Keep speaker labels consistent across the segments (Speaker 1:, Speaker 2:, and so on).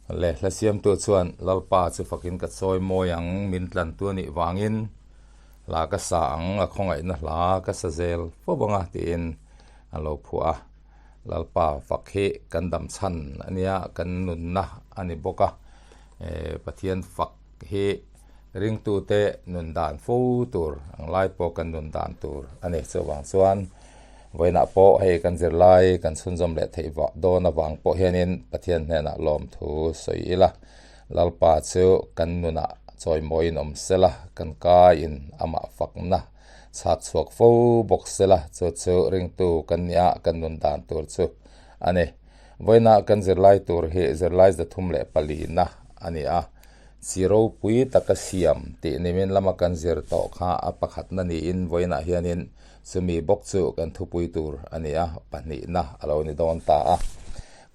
Speaker 1: Le hla siamtu chuan Lalpa chu fakin ka chawi mawi ang, min tlantu a nih vangin hla ka sa ang, a khawngaihna hla ka sa zel fo bawng a tiin a lo phuah a. Lalpa fak hi kan dam chhan a nia, kan nunna a ni bawk a. Pathian fak hi ringtute nun dan fo tur ang lai pawh kan nun dan tur a ni. Chuvang chuan vawiinah pawh hei kan zirlai kan chhunzawm leh theih vah dawn avang pawh hianin Pathian hnenah lawmthu sawi ila, Lalpa chu kan nunah chawimawiin awm sela, kan kaiin amah fakna chhak chhuak fo bawk sela, chu chu ringtu kan nia kan nun dan tur chu a ni. Vawiinah kan zirlai tur hi zirlai 304 na a ni a, chi ropui taka siam tih nimin lama kan zir tawh kha a pakhatna niin vawiinah hianin chumi bawk chu kan thupui tur a ni a, pahnihna a lo ni dawn ta a.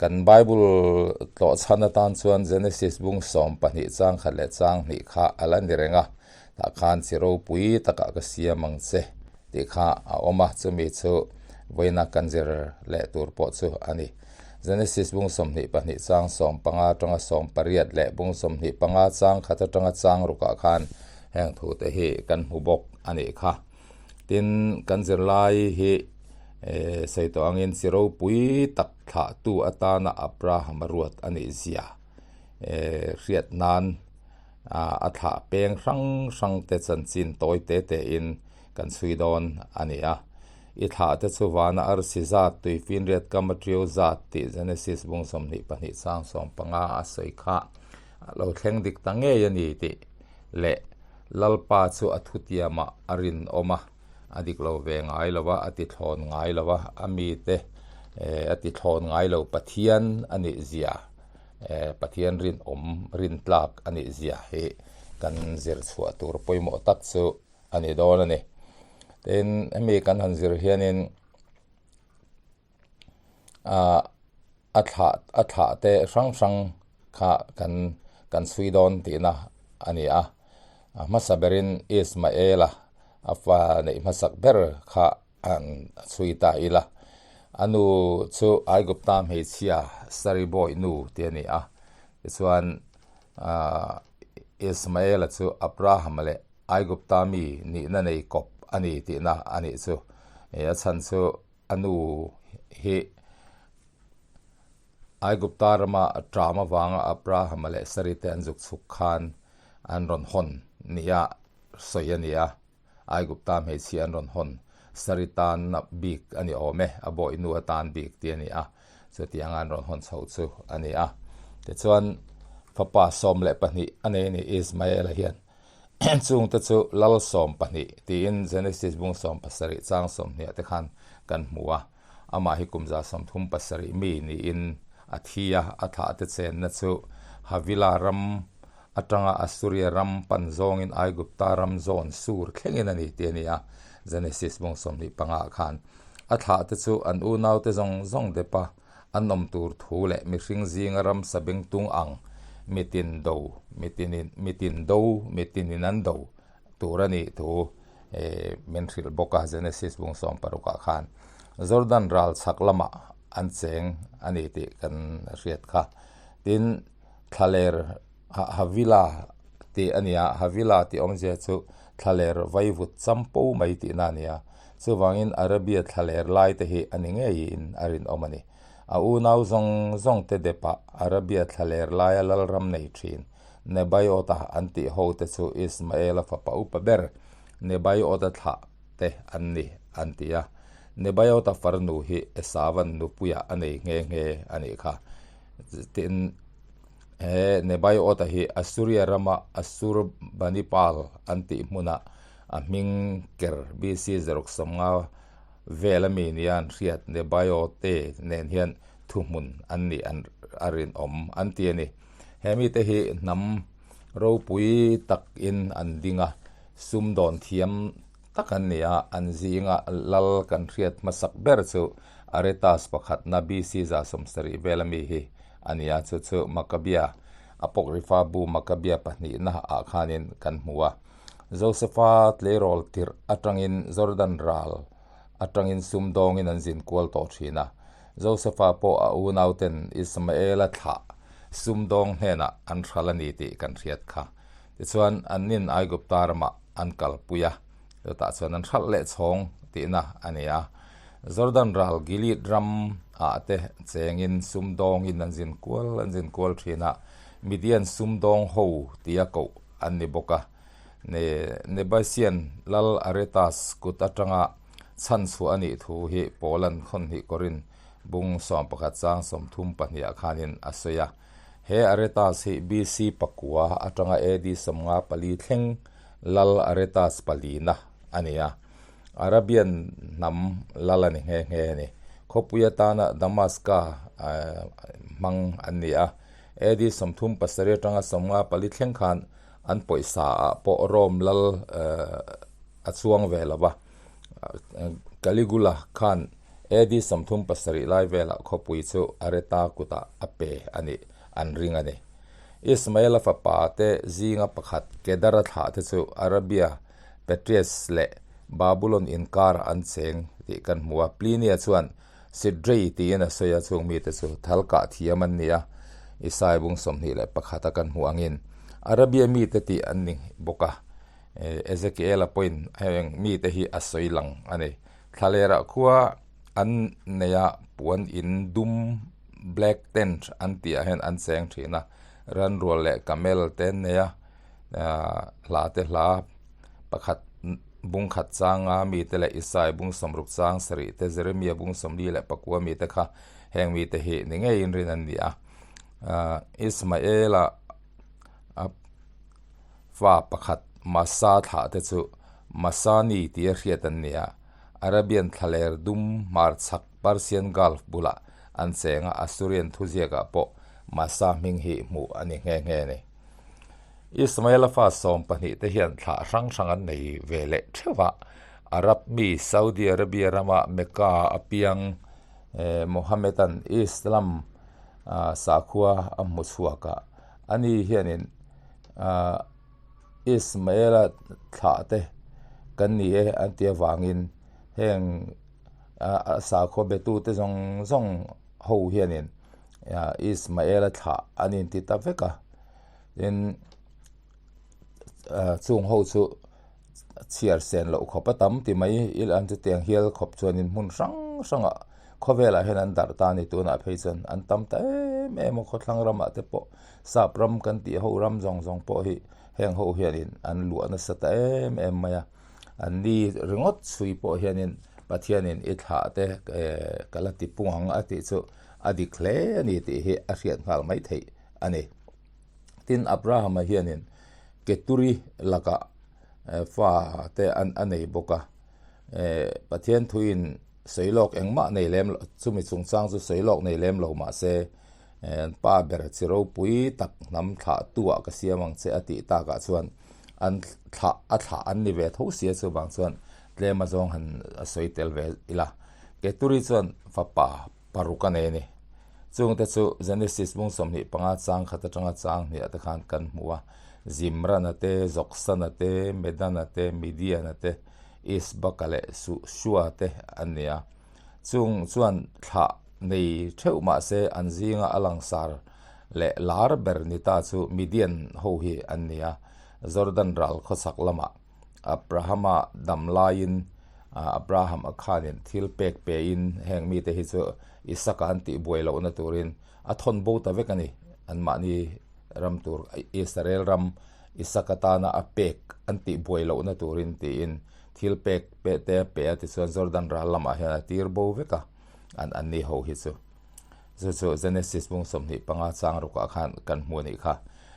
Speaker 1: Kan Bible tlawh chhan atan chuan Genesis bung 12 chang khat leh chang hnih kha a la ni reng a, tah khan chi ropui takah ka siam ang che tih kha a awm a, chumi chu vawiina kan zir leh tur pawh chu a ni. Genesis bung 22 chang 15 atanga 18 leh bung 25 chang khat atanga chang rukah khan heng thute hi kan hmu bawk a nih kha. Tin, kan zirlai hi sawi tawh angin chi ropui tak thlahtu atana Abraham a ruat a nih zia hriat nan a thlah peng hrang hrang te chanchin tawi te te in kan chhui dawn a ni a. I thlah te chu vana arsi zat, tuifinriat kam a ṭiau zat tih Genesis bung 22 chang 15 a sawi kha a lo thleng dik ta ngei a ni tih leh Lalpa chu a thutiamah a rinawm a, a dik lo ve ngai lo va, a ti thlawn ngai lo va, a mite a ti thlawn ngai lo Pathian a nih zia. Pathian rinawm rintlak a nih zia hi kan zir chhuah tur pawimawh tak chu a ni dawn a ni. Tin, hemi kan han zir hianin ah a thlah a thlah te hrang hrang kha kan kan chhui dawn tihna a ni a. A hmasa berin Ismaela a fa neih hmasak ber kha an chhui ta ila. A nu chu Aigupta hmeichhia Sari bawi nu tih a ni a. Tichuan aah Ismaela chu Abrahama leh Aigupta mi nihna nei kawp a ni tihna a nih chu. A chhan chu a nu hi Aigupta rama ṭam avanga Abrahama leh Sari te an zuk chhuk khan an rawn hawn nia sawi a ni a. Aigupta hmeichhia an rawn hawn Sari tanna bik a ni awm e, a bawihnu atan bik tih a ni a, chutianga an rawn hawn chho chu a ni a. Tichuan, fapa 12 a nei a ni Ismaela hian chungte chu lal 12 tiin Genesis bung 17 chang 20 te khan kan hmu a. Amah hi kum 37 mi niin a thi a, a thlahte chenna chu Havila ram atanga Assuria ram pan zawngin Aigupta ram zawn sur thlengin a ni tih a ni a, Genesis bung 25 ah khan. A thlahte chu an unaute zawng zawng depa an awm tur thu leh mihring zinga ram sabengtung ang mitin do, mitinin, mitin do, mitinin an do tur a nih thu min hrilh bawk a, Genesis bung 16 ah khan. Jordan ral chhak lamah an cheng a ni tih kan hriat kha. Tin, Thlaler Havila tih a ni a, Havila tih awmzia chu thlaler vaivut champo mai tihna a ni a. Chuvangin Arabia thlaler lai te hi a ni ngeiin a rinawm a ni. A unau zawng zawng te depah Arabia thlaler laia lalram nei thin Nebaiota an tih ho te chu Ismaela fapa upa ber Nebaiota thlah te an ni an ti a. Nebaiota farnu hi Esavan nupuiah a nei nghe nghe a nih kha. Tin, he Nebaiota hi Assuria rama Assurbanipal an tih hmunah a hming ker BC 150 vel ami nia an hriat Nebaiote nen hian thuhmun an nih an a rinawm an ti a ni. He mite hi hnam ropui takin an ding a, sumdawn thiam tak an ni a, an zinga lal kan hriat hmasak ber chu Aretas pakhatna BC 70 vel ami hi a ni a, chu chu Makkabia, Apokrifa bu Makkabia pahnihna ah khanin kan hmu a. Josefa tleirawl tirh atangin Jordan ral atangin sumdawngin an zin kual tawh thin a. Josefa pawh a unauten Ismaela thlah sumdawng hnenah an hral a ni tih kan hriat kha. Tichuan, annin Aigupta ramah an kalpui a, chutah chuan an hralh leh chhawng tihna a ni a. Jordan ral Gilead ram ah te chengin sumdawngin an zin kual an zin kual thin a, Midian sumdawng ho tia koh an ni bawk a. Nebaisian lal Aretas kut atanga chhan chhuah a nih thu hi Paulan khawnhnih Korin bung 11 chang 32 ah khanin a sawi a. He Aretas hi BC pakua atanga AD 54 thleng lal Aretas palina a ni a. Arabian hnam lal a ni nghe nghe a ni. Khawpui atana Damaska hmang an ni a. AD 37 atanga 54 thleng khan an pawisa ah pawh Rome lal a chuang ve lo va. Caligula khan AD 37 lai velah khawpui chu Areta kutah a pe a nih an ring a ni. Ismaela fapa te zinga pakhat Kedara thlah te chu Arabia, Petrias leh Babulon inkarah an cheng tih kan hmu a. Plinia chuan Sidrei tiin a sawi a, chung mite chu thal kah thiam an ni a, Isai bung 21 a kan hmuh angin Arabia mite tih an ni bawk a, Ezekiela pawhin heng mite hi a sawi lang a ni. Thlalerah khua an nei a, puan in dum, black tent, an tihah hian an cheng thin a, ranrual leh camel te an nei a, hla te hla pakhat bung khat changa mite leh Isai bung 60 chang sarih te Jeremia bung 44 mite kha heng mite hi ni ngeiin rin an ni a. Ismaela fa pakhat Masa thlah te chu Masani tia hriat an ni a, Arabian thlaler dum hmarchhak Persian Gulf bulah an cheng a, Assyrian thuziakah pawh Masa hming hi hmuh a ni nghe nghe a ni. Ismaela fa 12 te hian thlah hrang hrang an nei ve leh theuh a, Arab mi Saudi Arabia rama Mecca a piang Mohammed-a'n Islam sakhua a hmu chhuak a, ani hianin Ismaela thlah te kan ni e an ti avangin heng sakhua betute zawng zawng ho hianin Ismaela thlah an inti ta vek a. Tin, chung ho chu chhiar sen loh khawp a tam ti mai ila an chutiang hial khawp chuanin hmun hrang hrangah khawvelah hian an darh ta a ni tunah phei chuan an tam ta em em a khawthlang ramah te pawh sap ram kan tih ho ram zawng zawng pawh hi heng ho hianin an luah nasa ta em em mai a an ni ringawt chhui pawh hianin Pathianin i thlah te ka la ti pung ang a tih chu a dik hle a ni tih hi a hriat nghal mai theih a ni. Tin, Abrahama hianin Keturi lakah fa te a nei bawk a. Pathian thuin sawi lawk engmah nei lem lo, chumi chungchang chu sawi lawk nei lem lo mah se, an pa ber chi ropui tak hnam thlahtuah ka siam ang che a tih takah chuan an thlah a thlah an ni ve tho sia chuvang chuan tlem azawng han sawi tel ve ila. Keturi chuan fapa paruk a nei a ni. Chungte chu Genesis bung 25 chang khat atanga chang hniah te khan kan hmu a, Zimrana te, Joksana te, Medana te, Midiana te, Isbaka leh Shua te an ni a. Chung chuan thlah nei theuh mah se an zinga a langsar leh lar ber ni ta chu Midian ho hi an ni a, Jordan ral khawchhak lamah Abrahama dam laiin Abraham a khanin thil pek pein heng mite hi chu Isaka an tih buai lohna turin a thawn bo ta vek a ni. Anmahni ram tur Israel ram Isaka tana a pek an tih buai lohna turin tiin thil pek pe te a pe a tichuan Jordan ral lamah hian a tir bo vek a an anni ho hi chu. Chu chu Genesis bung 25 chang rukah khan kan hmu a nih kha.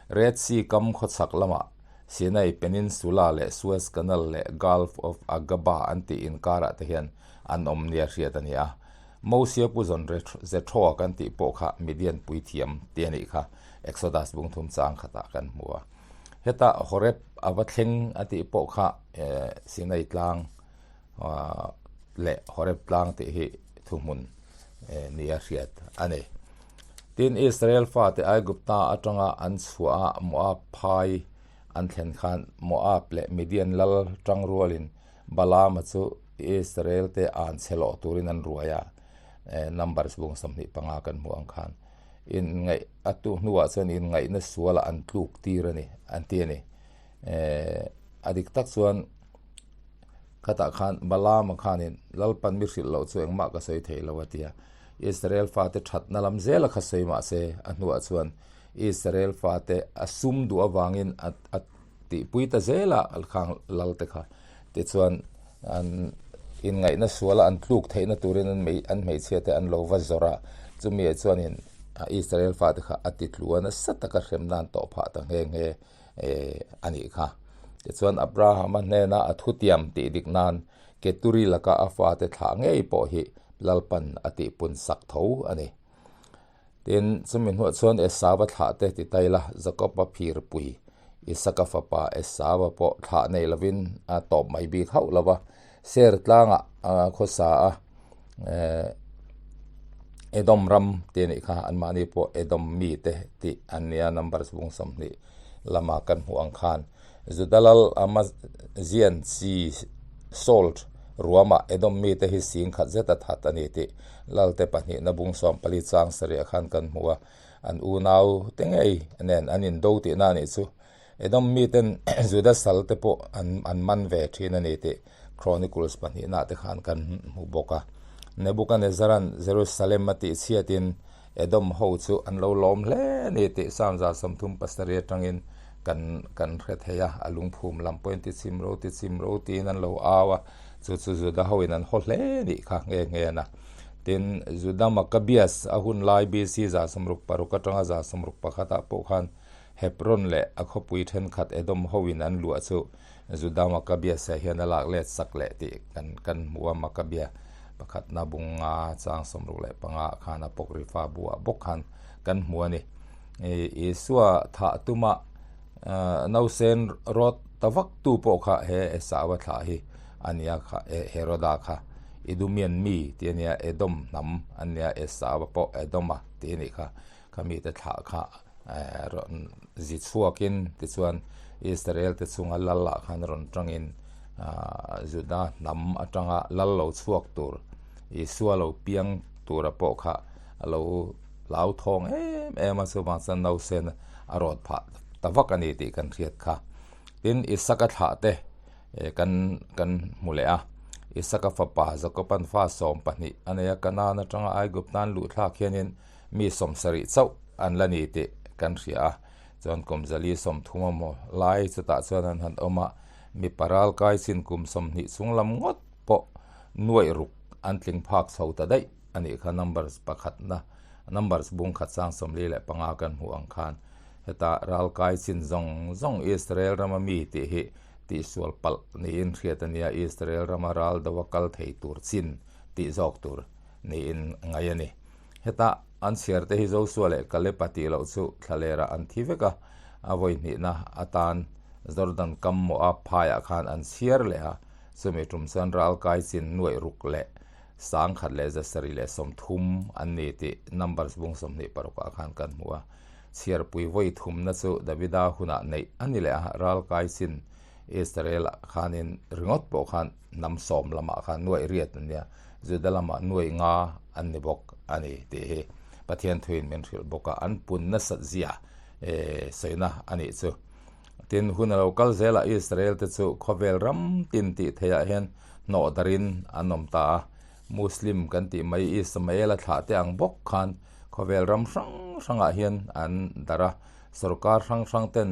Speaker 1: Red Sea kam khawchhak lamah Sinai Peninsula leh Suez Canal leh Gulf of Aqaba an tih inkarah te hian an awm nia hriat a ni a. Mosia pu zawn Jethro-a kan tih pawh kha Midian puithiam ti a nih kha Exodus bung thum chang khatah kan hmu a. Heta Horeb a va thleng a tih pawh kha Sinai tlang leh Horeb tlang tih hi thuhmun nia hriat a ni. Tin, Israel fate Aigupta atanga an chhuah a Moab phai an thlen khan Moab leh Midian lal tang rualin Balaama chu Israel te an chhe lawh turin an ruai a, Numbers bung 25 kan hmuh ang khan. Inngaih a tuh hnuah chuan inngaihna sualah an tluk tir a ni, an ti a ni. A dik tak chuan khatah khan Balaama khanin Lalpan mi hrilh loh chu engmah ka sawi thei lo a ti a. Israel fate thatna lam zela kha sawi mah se a hnuah chuan Israel fate a sum duh avangin a tihpui ta zel a khang lal te kha. Tichuan an inngaihna suala an tluk theihna turin an an hmeichhia te an lo va zawrh a, chumi ah chuanin Israel fate kha a ti tlu a, nasa taka hremna an tawh phah ta nghe nghe a nih kha. Tichuan Abrahama hnena a thutiam tih dik nan Keturi laka a fate thlah ngei pawh hi Lalpan a tihpun sak tho a ni. Tin, chumi hnuah chuan Esau-a thlah te ti ta ila, Jakob-a phirpui Isaka fapa Esau-a pawh thlah nei lovin a tawp mai bik hauh lo va, Seir tlangah khawsa a Edom ram tih a nih kha, anmahni pawh Edom mite tih an nia, Numbers bung 20 lama kan hmuh ang khan. Juda lal Amazian chi Saul ruamah Edom mite hi sing khat zet a that a ni tih Lalte pahnihna bung 14 chang sarih khan kan hmu a, an unau te ngei nen an indo tihna a nih chu. Edom miten Juda sal te pawh an an man ve thin a ni tih Chronicles pahnihna te khan kan hmu bawk a. Nebuchadnezzar-a'n Jerusalem a tihchhiatin Edom ho chu an lo lawm hle a ni tih Psalm 37 atangin kan kan hre thei a, a lungphum lam pawhin ti chim ro ti chim ro tiin an lo au a, chu chu Juda hoin an haw hle a nih kha nghe nghe na. Tin, Juda Maccabeus a hun lai BC 66 atanga 61 ah pawh khan Hebron leh a khawpui thenkhat Edom hoin an luah chu Juda Maccabeus-a hian a lak let sak leh tih kan kan hmu a, Maccabea pakhatna bunga chang 65 ah khan Apocrypha buah bawk khan kan hmu a ni. Isua thah tuma nausen rawt ta vak tu pawh kha he Esau-a thlah hi a nia kha, Heroda kha Idumian mi tih a nia, Edom hnam a nia, Esau-a pawh Edom-a tih a nih kha. Kha mite thlah kha rawn zi chhuakin tichuan Israel te chunga lal ah khan rawn tangin Juda hnam atanga lal lo chhuak tur Isua lo piang tura pawh kha a lo hlauthawng em em a, chuvang chuan nausen a rawt phah ta vak a ni tih kan hriat kha. Tin, Isaka thlah te kan kan hmu leh a, Isaka fapa Jakoban fa 12 a nei a, Kanaan atanga Aiguptan luh thlak hianin Mi 70 chauh an la ni tih kan hria a, chuan kum 130 emaw lai chutah chuan an han awm a, mi paral kai chin kum 20 chung lam ngawt pawh nuaih ruk an tling phak chho ta daih a nih kha Numbers pakhatna Numbers bung khat sang 45 kan hmuh ang khan heta ral kai chin zawng zawng Israel rama mi tih hi tihsual palh niin hriat a nia, Israel rama ral do a kal thei tur chin tih zawk tur niin ngaih a ni. Heta an chhiar te hi Josua leh Kalep-a tih loh chu thlalerah an thi vek a, a vawi hnihna atan Jordan kam Moab phaiah khan an chhiar leh a, chumi tum chuan ral kai chin nuaih ruk leh 1730 an ni tih Numbers bung 26 ah khan kan hmu a. Chhiarpui vawi thumna chu Davida hunah neih a ni leh a, ral kai chin Israel-ah khanin ringawt pawh khan hnam sawm lamah khan nuaih riat an nia, Juda lamah nuaih nga an ni bawk a ni tih hi Pathian thuin min hrilh bawk a, an pun nasat zia sawina a nih chu. Tin, hun a lo kal zelah Israel te chu khawvel ram tin tih theihah hian hnawh darin an awm ta a, Muslim kan tih mai Ismael-a thlah te ang bawk khan khawvel ram hrang hrangah hian an darh a, sorkar hrang hrang ten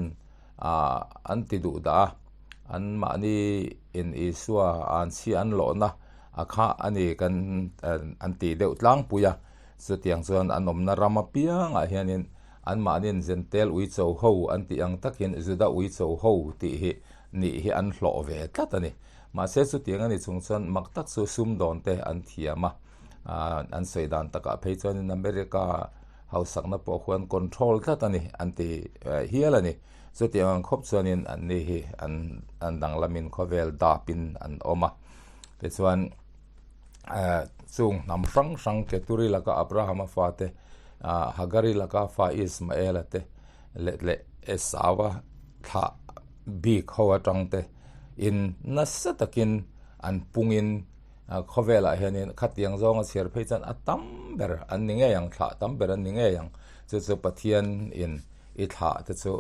Speaker 1: an ti duh dah a, an mahni in Isua an chhia an lawhna a kha a ni kan an tih deuh tlangpui a, chutiang chuan an awmna ram apiangah hianin an mahniin Jentail uicho ho an tih ang takin Juda uicho ho tih hi nih hi an hlawh ve tlat a ni. Mahse chutiang a ni chung chuan mak tak chu sumdawn te an thiam a, an sawi dan takah phei chuanin America hausakna pawh khuan control tlat a ni an ti hial a ni. Chutiang ang khawp chuanin an ni hi an an danglamin khawvel dapin an awm a. Tichuan chung hnam hrang hrang Keturi laka Abrahama fate, Hagari laka fa Ismaela te leh leh Esau-a thlah bik ho atang te in nasa takin an pungin Khawvelah hianin khatiang zawnga chhiar phei chuan a tam ber an ni ngei ang, thlah tam ber an ni ngei ang. Chu chu Pathian in i thlah te chu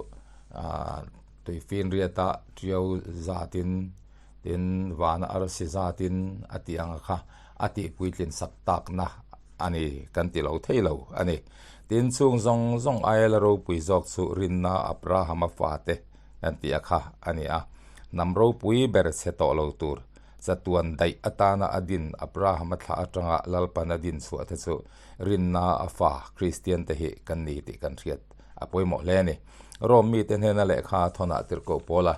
Speaker 1: tuifinriata tiau zatin tin vana arsi zatin a tih anga kha a tihpuitlin sak takna a ni kan ti lo thei lo a ni. Tin chung zawng zawng aia la ropui zawk chu rinna Abrahama fate kan tih a kha a ni a. Hnam ropui ber chhe tawh lo tur chatuan daih atana a din Abrahama thlah atanga Lalpan a din chhuah te chu rinna a fa Kristian te hi kan ni tih kan hriat a pawimawh hle a ni. Rome mite hnena lehkha a thawnah tirhkoh Paula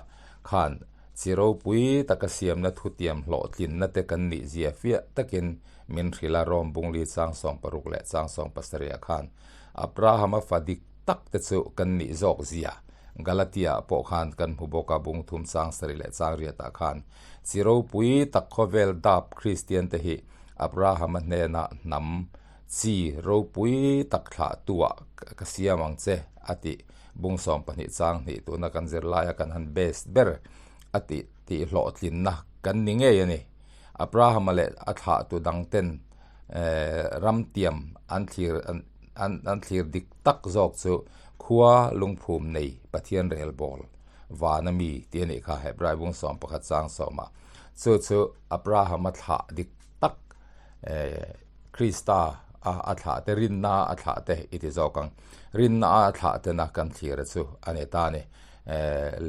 Speaker 1: khan chi ropui taka siamna thutiam hlawhtlinna te kan nih zia fiah takin min hrilh a, Rome bungli chang 60 leh chang 70 ah khan Abrahama fa dik tak te chu kan nih zawk zia Galatia ah pawh khan kan hmu bawk a, bung thum chang sarih leh chang riat ah khan chi ropui tak khawvel dap Kristian te hi Abrahama hnena hnam chi ropui tak thlah tu ah ka siam ang che a tih bung 12 chang hnih tuna kan zirlai a kan han base ber a tih tih hlawhtlinna kan ni ngei a ni. Abrahama leh a thlahtu dangten ramtiam an thlir an thlir dik tak zawk chu khua lungphum nei Pathian relbawl vana mi tih a nih kha Hebrai bung 11 chang sawmah chu chu Abrahama thlah dik tak Krista a thlah te rinna a thlah te i ti zawk ang rinna a thlah tena kan thlir chu a ni ta a ni.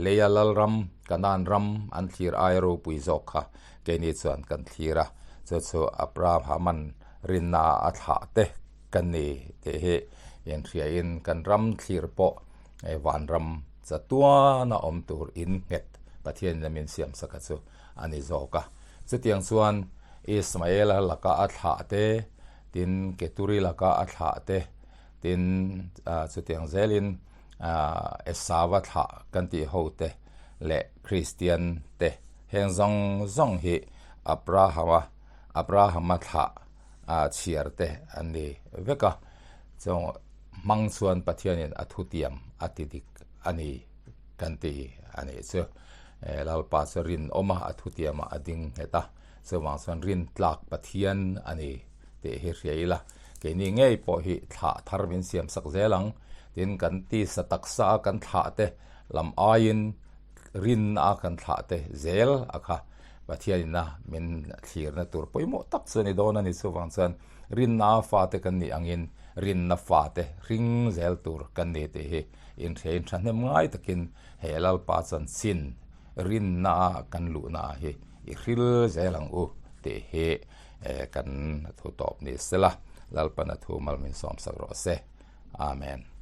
Speaker 1: Leia Lalram, Kanaan ram an thlir aia ropui zawk kha keini chuan kan thlir a, chu chu Abrahama'n rinna a thlah te kan ni tih hi inhriain kan ram thlir pawh vanram chatuana awm tur in nghet Pathianin a min siamsak a chu a ni zawk a. Chutiang chuan Ismaela laka a thlah te, tin Keturi laka a thlah te, tin chutiang zelin Esava thlah kan tih ho te leh Kristian te heng zawng zawng hi Abrahama Abrahama thlah chhiar te an ni vek a, chung hmang chuan Pathianin a thutiam a ti dik a ni kan ti a nih chu. Lalpa chu rinawm a, a thutiamah a ding nghet a, chuvang chuan rintlak Pathian a ni tih hi hria ila, keini ngei pawh hi thlah thar min siam sak zel ang, tin kan tisa taksa a kan thlah te lam aiin rinna a kan thlah te zel a kha Pathianina min thlirna tur pawimawh tak chu a ni dawn a ni. Chuvang chuan rinna fate kan nih angin rinna fate hring zel tur kan ni tih hi inhriain thahnem ngai takin he Lalpa chanchin rinna a kan luhna hi i hril zel ang u tih hi kan thu tawp ni sela, Lalpana thu mal min sawmsak rawh se. Amen.